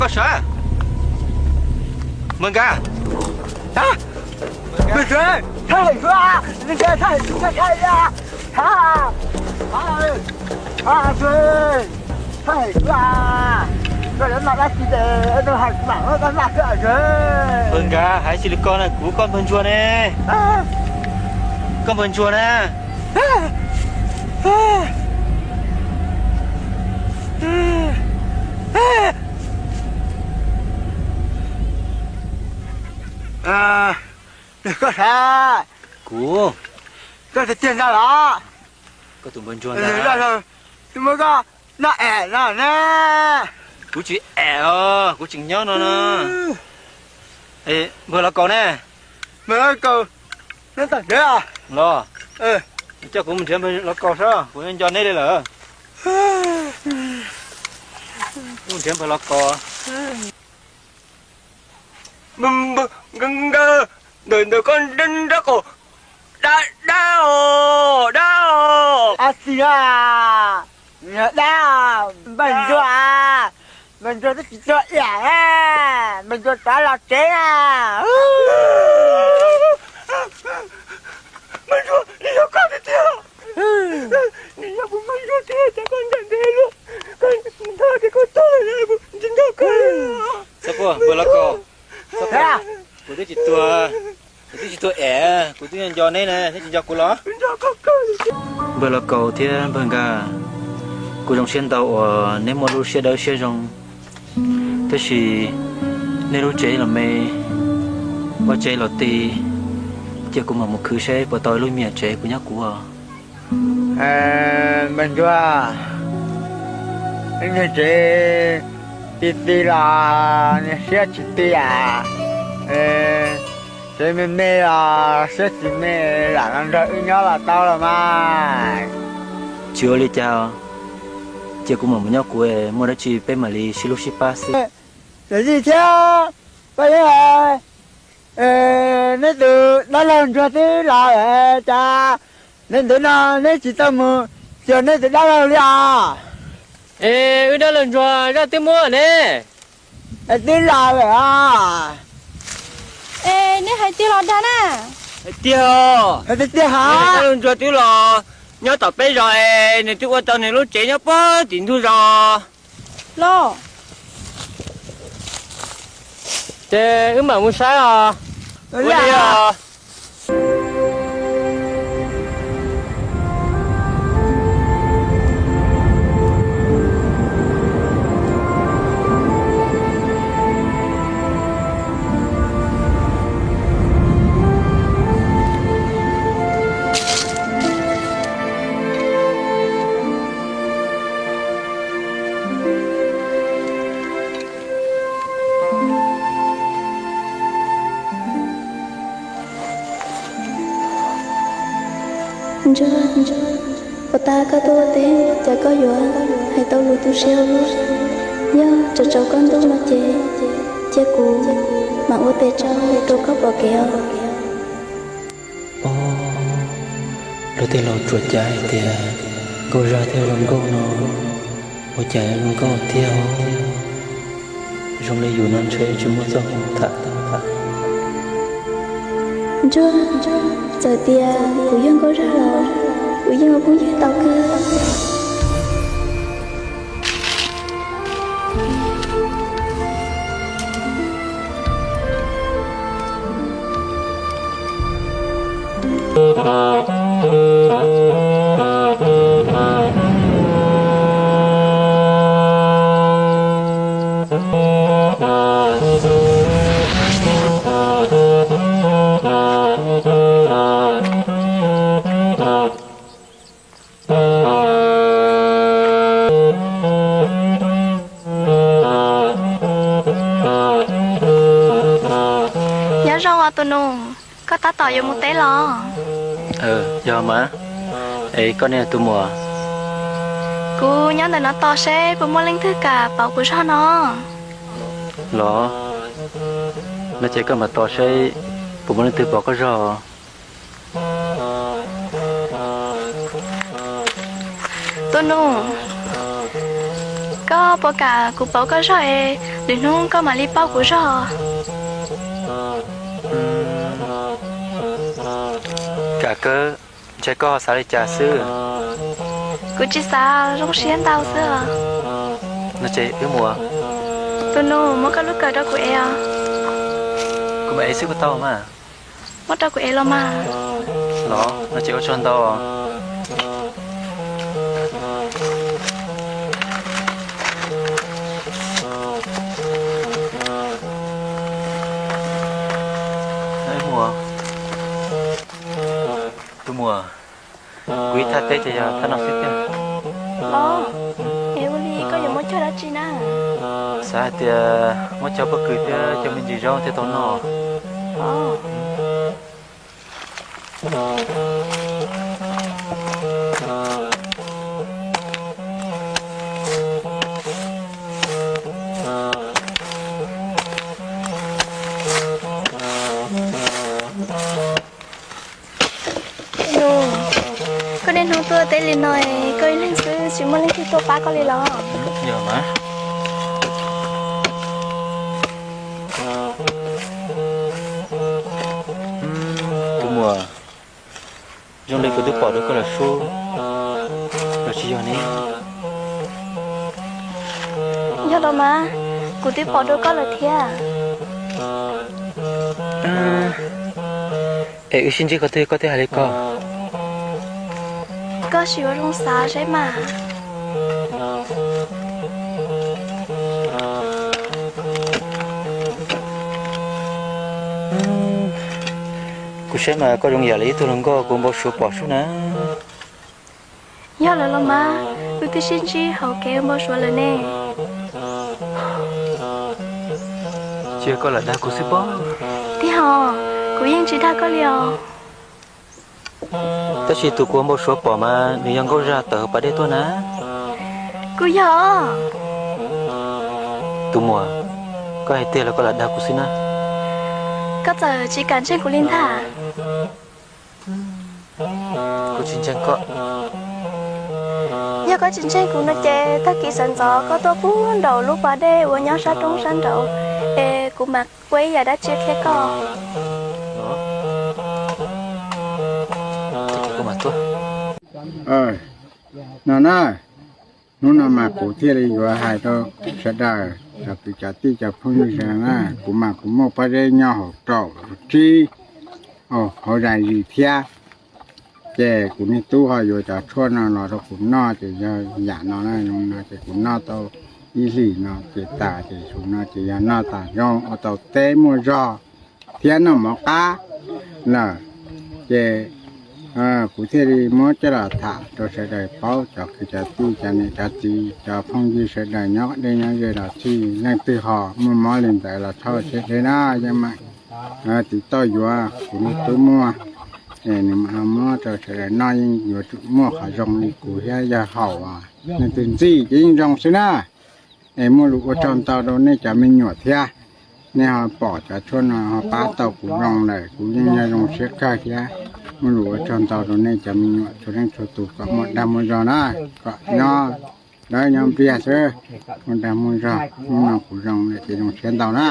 Koj sav, Npawg Nkaj. Npawg Nkaj, hais tsis li ko na, kuv koj npawg ntsuag ne. Koj npawg ntsuag na. Koj sav, kuv, koj tiag tiag ntag los? Koj tus npawg ntsuag ntag, twb muab koj noj es no na. Kuv tsis es os, kuv tseem nyob no no. Npawg Los Kaus ne? Npawg Los Kaus nyob tom tsev los? Coj kuv mus nrhiav npawg Los Kaus saib, kuv nco neb li lawm. Mus nrhiav npawg Los Kaus. Nkawd ntawm koj nrab qaum dab dab os, dab os. Ab tsi a, dab, npawg ntsuag, npawg ntsuag twb tsis tshua iam, npawg ntsuag rov los tsev na. Npawg ntsuag, nws yog koj tiag tiag. Nws yog kuv npawg ntsuag tiag, cas koj ncaim ntev luaj, koj nrog tias koj tuag lawm kuv tsis nrog koj. Txhob quaj, npawg Los Kaus, kuv twb tsis tuag, kuv twb tsis tuag es, kuv twb nco neb na, neb tsis nco kuv los? Npawg Los Kaus thiab npawg Nkaj, kuv zoo siab ntau uas neb muaj lub siab dawb siab zoo, tab sis nej lub tsev los me, ua tsev los ti, cia kuv mam mus khwv seb puas tau ib lub me nyuam tsev kuv nyob kuv os. Npawg ntsuag, niag tsev ti ti los niag siab tsis ti a, tsev me me los siab tsis me, lam los nrog wb nyob los tau los mas. Tsis ua li cas, cia kuv mam mus nyob kuv, muaj dab tsi peb mam li sib hlub sib pab xwb. Yawm yij thiab pab yawg, neb tus dab laug ntsuag twb los lawm, cas ntev ntev no neb tsis tau mus xyuas neb tus dab laug li os? Es wb dab laug ntsuag zaj twb muab ne. Es twb los lawm os. Es neb hais tiag los dag na? Hais tiag. Tiag tiag hos. Dab laug ntsuag twb los nyob tom peb zos es nws twb ua tau nws lub tsev nyob puag tim ntug zos. Los, ces wb mam mus saib os. Ua li os. Ntsuag, puas tas koj tuaj ua teb, cas koj yuav hais tau lus tu siab ua luaj? Yog tsaus tsaus koj ntuj no ces cia kuv mam ua tes tsau rau koj pom kev os. Ob, luag tej laus tsuas cav hais tias nkauj zaj thiaj zoo nkauj no, ua cas zoo nkauj tiag os. Zoo li yus no ntshe tsis muaj txoj hmoo tham. Ntsuag, txawm tias kuv yog nkauj zaj los kuv yeej ua phooj ywg tau kawg. Nyob zoo os tus nus, koj tab tom yuav mus teb los? Yog mas. Es koj ne tus muam? Kuv nyob ntawm no tos seb puas muaj leej twg kam pauv kuv zog no. Los, no ces koj mam tos seb puas muaj leej twg pauv koj zog. Tus nus, koj puas kam kuv pauv koj zog es Lwm hnub koj mam li paub kuv zog. Kam kawg, ntshe koj ho xav li cas xwb. Kuv tsis xav, zoo siab ntau xwb os. No ces wb mus. Tus nus, muab koj lub kawm rau kuv ev os. Kuv mam ev xwb kuj tau mas. Muab rau kuv ev los mas. Los, no ces ua tsaug ntau os. Tus muam, kuv ib thaj teb ces yog thaj no xwb tiag. Los, es ua li koj yuav muab cog dab tsi na? Xav hais tias muab cog pob kws thiab cog me ntsis zaub thiaj tau noj. Nus, koj niaj hnub tuaj teb li no, koj ib leeg xwb tsis muaj leej twg tuaj pab koj li los? Yog mas. Tus muam, zoo li kuv twb pom rau koj lawm sub, los tsis yog ne? Yog los mas, kuv twb pom rau koj lawm thiab. Es wb sib ntsib qhov twg koj thiaj hais li ko? Koj sim ua zoo xav seb mas. Kuv saib mas koj zoo yam li ib tug hluas nkauj kuv npau suav pom sub na. Yog lawm los mas, wb twb sib ntsib hauv kev npau suav lawm ne. Tsis yog koj lam dag kuv xwb pob? Tij Hom, kuv yeej tsis dag koj li os. Tab sis tus kuv npau suav pom mas nws yog nkauj zaj tawm hauv pas dej tuaj na. Kuv yog. Tus muam, koj hais tiag los koj lam dag kuv xwb na? Koj txawm tsis kam ntseeg kuv li ntag. Kuv tsis ntseeg koj. Yog koj tsis ntseeg kuv no ces tag kis sawv ntxov koj tuaj pub nraum lub pas dej uas nyob sab roob sab nraud, es kuv mam ua ib yam dab tsi qhia koj. No na, hnub no mas kuv thiaj li yuav hais rau sawv daws cov kwv cov tij cov phooj ywg sawv daws na, kuv mas kuv muaj pob zeb nyob hauv rau tsib hauv zais zis thiab. Ces kuv niag tub ho yuav cov tshuaj no los rau kuv noj ces yog yam no na, no ces kuv noj tau ib hlis no ces tas, ces zaum no ces yog noj tas zoo ua tau teb muaj zog thiab noj mov qab lawm. Ces kuv thiaj li muab coj los tham rau sawv daws paub, cov kwv cov tij cov niam cov txiv cov phooj ywg sawv daws nyob deb nyob ze los txij leej twg ho muaj mob li ntawd los thov sawv daws na, yeej meem tiv tauj yuav kuv niag tub muaj, es nws mam muab rau sawv daws noj yeej yuav tsum muaj qhov zoo li kuv thiab yawg haus. Leej twg ntxij ces yeej zoo xwb na. Es muaj lus ua tsaug ntau rau nej cov me nyuam thiab. Nej ho pom cov tshuaj no ho pab tau kuv zoo lawm kuv yeej yog zoo siab kawg thiab. Muaj lus ua tsaug ntau rau nej cov me nyuam txhua leej txhua tus kom muaj dag muaj zog na, kom nyob dawb nyob npliag xwb, muaj dag muaj zog. Hnub no kuv zoo lawm ces zoo siab ntau na.